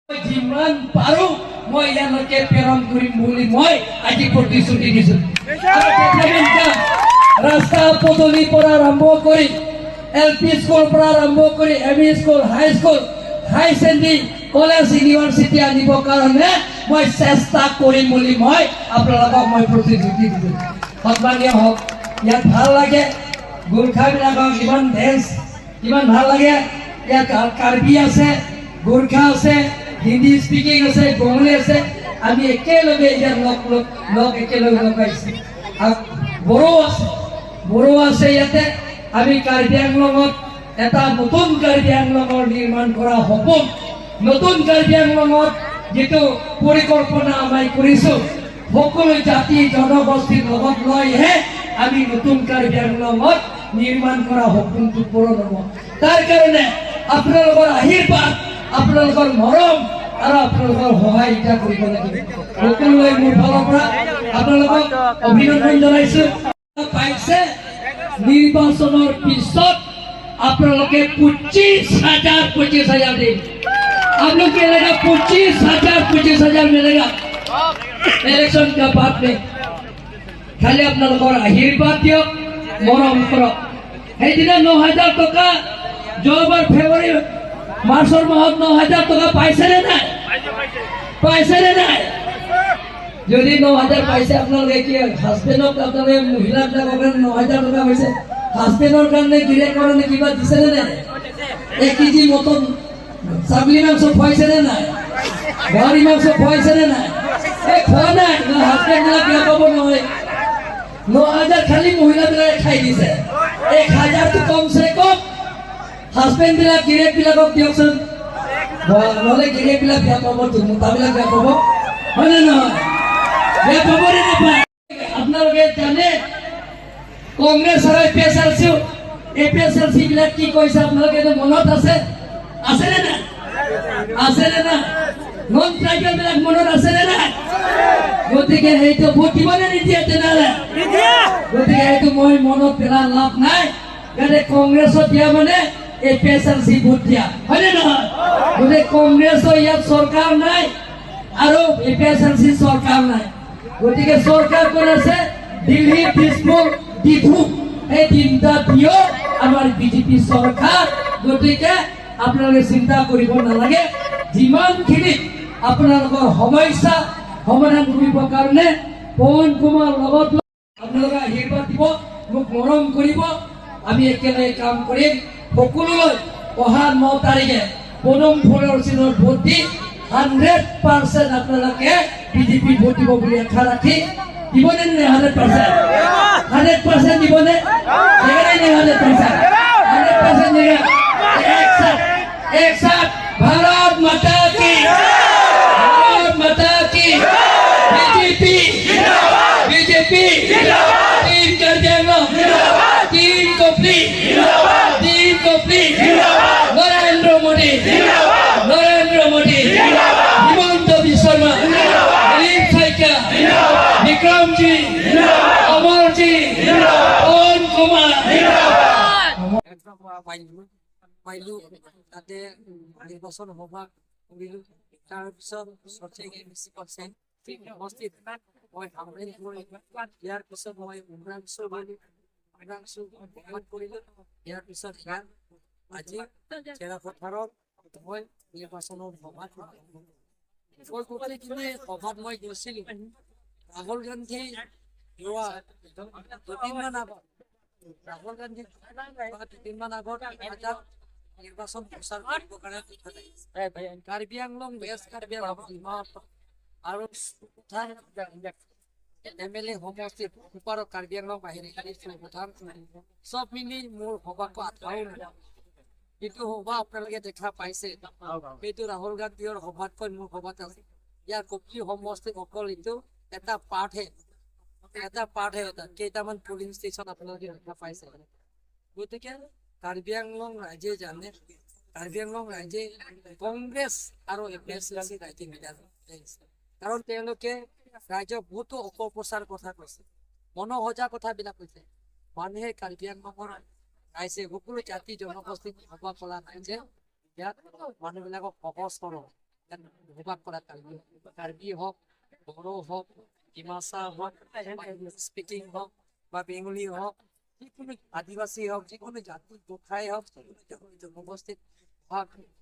যিমান পাৰো মই ইয়ালৈকে প্ৰেৰণ কৰিম বুলি মই আজি প্ৰতিশ্ৰুতি দিছো। ৰাস্তা পদূলিৰ পৰা আৰম্ভ কৰি, এল পি স্কুলৰ পৰা আৰম্ভ কৰি M E school, high school, high secondary, college, university আনিবৰ কাৰণে মই চেষ্টা কৰিম বুলি মই আপোনালোকক মই প্ৰতিশ্ৰুতি দিছো। সন্মানীয় হওক, ইয়াত ভাল লাগে, গোৰ্খাবিলাকক ইমান ডেন্স ইমান ভাল লাগে। ইয়াত কাৰ্বি আছে, গোৰ্খা আছে, হিন্দী স্পিকিং আছে, বঙালী আছে। আমি একেলগে ইয়াত লগ লগ লগ একেলগে লগ পাইছোঁ। আৰু বড়ো আছে, বড়ো আছে ইয়াতে। আমি কাৰ্বি আংলঙত এটা নতুন কাৰ্বি আংলঙৰ নিৰ্মাণ কৰা সপোন, নতুন কাৰ্বি আংলঙত যিটো পৰিকল্পনা আমি কৰিছোঁ, সকলো জাতি জনগোষ্ঠীৰ লগত লৈহে আমি নতুন কাৰ্বি আংলঙত নিৰ্মাণ কৰা সপোনটো পূৰণ হ'ব। তাৰ কাৰণে আপোনালোকৰ আশীৰ্বাদ, আপোনালোকৰ মৰম আৰু আপোনালোকৰ সহায় এতিয়া কৰিব লাগিব। সকলোৱে মোৰ ফালৰ পৰা আপোনালোকক অভিনন্দন জনাইছো। পাইছে, নিৰ্বাচনৰ পিছত আপোনালোকে 25,000, 25,000 দিম। आप लोग मिलेगा 25,000, 25,000 मिलेगा इलेक्शन का बाद में। খালি আপোনালোকৰ আশীৰ্বাদ দিয়ক, মৰম কৰক। সেইদিনা 9,000 টকা, যোৱাবাৰ ফেব্ৰুৱাৰী মাৰ্চৰ মাহত 9,000 টকা পাইছেনে নাই? পাইছেনে নাই? যদি 9,000 পাইছে আপোনালোকে, কি হাজবেণ্ডক, আপোনালোকে মহিলাবিলাকৰ কাৰণে 9,000 টকা পাইছে, হাজবেণ্ডৰ কাৰণে, গিৰিয়েকৰ কাৰণে কিবা দিছেনে নাই? 1 কেজি মটন, ছাগলী মাংস খুৱাইছেনে নাই? গাহৰি মাংস খুৱাইছেনে নাই? এই খোৱা নাই। হাজবেণ্ড বিলাক বেয়া পাব নহয়। 9,000 খালি মহিলাবিলাকে খাই দিছে। 1,000টো কমচে কম হাজবেণ্ড বিলাক, গিৰিয়েক বিলাকক দিয়কচোন। নহ'লে গিৰিয়েক বিলাক বেয়া পাব, মোতাবিলাক বেয়া পাব, হয়নে নহয়? বেয়া পাব নে নাপায়? আপোনালোকে জানে, কংগ্ৰেছ আৰু A P S L C, A P S L C বিলাক কি কৈছে আপোনালোকে মনত আছে? আছেনে নাই? আছেনে নাই? নন ট্ৰাইবেল বিলাক মনত আছেনে নাই? গতিকে সেইটো ভোট দিবনে নিদিয়ে তেনেহ'লে? গতিকে সেইটো মই মনত পেলাই লাভ নাই। গতিকে কংগ্ৰেছত দিয়া মানে A P S L C vote দিয়া, হয়নে নহয়? গতিকে কংগ্ৰেছৰ ইয়াত চৰকাৰ নাই আৰু A P S L C চৰকাৰ নাই। গতিকে চৰকাৰ কোন আছে? দিল্লী, দিছপুৰ, ডিফু, এই তিনিটা দিও আমাৰ বিজেপি চৰকাৰ। গতিকে আপোনালোকে চিন্তা কৰিব নালাগে। যিমানখিনি আপোনালোকৰ সমস্যা সমাধান কৰিবৰ কাৰণে পৱন কুমাৰ লগত আপোনালোকে আশীৰ্বাদ দিব, মোক মৰম কৰিব, আমি একেলগে কাম কৰিম। সকলোলৈ অহা 9 তাৰিখে পদুম ফুলৰ চিনত ভোট দি 100% আপোনালোকে বিজেপি ভোট দিব বুলি আশা ৰাখি, দিবনে নে? 100%, 100% দিবনে? 100%, 100%। एक साथ, एक साथ, भारत माता की, भारत माता की। BJP, BJP. Team Karbi Anglong, team Kopili, team Kopili. Narendra Modi, Narendra Modi, Himanta Biswa Sarma, Dilip Saikia, Vikram ji, Amar ji, Pawan Kumar. পাৰিলোঁ, তাতে নিৰ্বাচন সভা কৰিলোঁ। তাৰপিছত সমষ্টিত মই হামৰেণ কৰিলোঁ। ইয়াৰ পিছত মই উমৰাংচু গ'লো, উমৰাংচু ভ্ৰমণ কৰিলোঁ। ইয়াৰ পিছত ইয়াত আজি চেৰাপথাৰত মই নিৰ্বাচনৰ সভাত মই গোটেইখিনি সভাত মই গৈছিলোঁ। ৰাহুল গান্ধী যোৱা দুদিনমান আগত, ৰাহুল গান্ধী যোৱা দুদিনমান আগত এটা নিৰ্বাচন প্ৰচাৰ কৰিবৰ কাৰণে কাৰ্বি আংলং, ৱেষ্ট কাৰ্বি আংলং আৰু এম এল এ সমষ্টিত ওপাৰৰ কাৰ্বি আংলং, বাহিৰে পথাৰ চব মিলি মোৰ সভাকো আধাও নহয়। যিটো সভা আপোনালোকে দেখা পাইছে, সেইটো ৰাহুল গান্ধীৰ সভাতকৈ মোৰ সভাত আছে। ইয়াৰ কপিলি সমষ্টিত অকল এইটো এটা পাৰ্টহে, এটা পাৰ্টহে, এটা কেইটামান পলিং ষ্টেচন আপোনালোকে দেখা পাইছে। গতিকে কাৰ্বি আংলং ৰাইজে জানে, কাৰ্বি আংলং ৰাইজে কংগ্ৰেছ আৰু A P S L C ৰাইজে মিলা। কাৰণ তেওঁলোকে ৰাইজক বহুতো অপপ্ৰচাৰ কথা কৈছে, মনোসজা কথাবিলাক কৈছে। মানুহে কাৰ্বি আংলঙৰ ৰাইজে, সকলো জাতি জনগোষ্ঠীক সভা কৰা নাই যে ইয়াত মানুহবিলাকক সহজ সৰল। ইয়াত বসবাস কৰা কাৰ্বি কাৰ্বি হওক, বড়ো হওক, ডিমাচা হওক, স্পিকিং হওক বা বেংগলী হওক, যিকোনো আদিবাসী হওক, যিকোনো জাতি গোসাই হওক, যিকোনো জনগোষ্ঠীত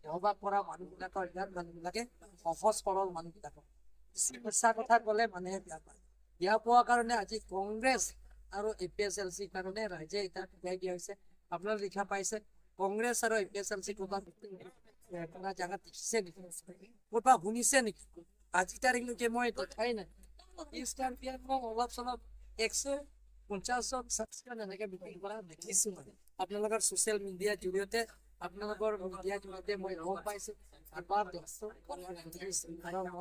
বসবাস কৰা মানুহবিলাকৰ, ইয়াত মানুহবিলাকে সহজ সৰল মানুহবিলাকক বেছি মিছা কথা ক'লে মানুহে বেয়া পায়। বেয়া পোৱাৰ কাৰণে আজি কংগ্ৰেছ আৰু এ পি এছ এল চিৰ কাৰণে ৰাইজে এতিয়া ঘূৰাই দিয়া হৈছে। আপোনালোকে দেখা পাইছে, কংগ্ৰেছ আৰু A P S L C ক'ৰবাত কোনোবা জাগাত দেখিছে নেকি? ক'ৰবাত শুনিছে নেকি? আজি তাৰিখলৈকে মই দেখাই নাই। ইষ্ট কাৰ্বি আংলং অলপ চলপ 150জন 60জন এনেকে মিটিং কৰা দেখিছো। মানে আপোনালোকৰ ছ'চিয়েল মিডিয়াৰ জৰিয়তে, আপোনালোকৰ মিডিয়াৰ জৰিয়তে মই গম পাইছো, এবাৰ দেখিছো আৰু মই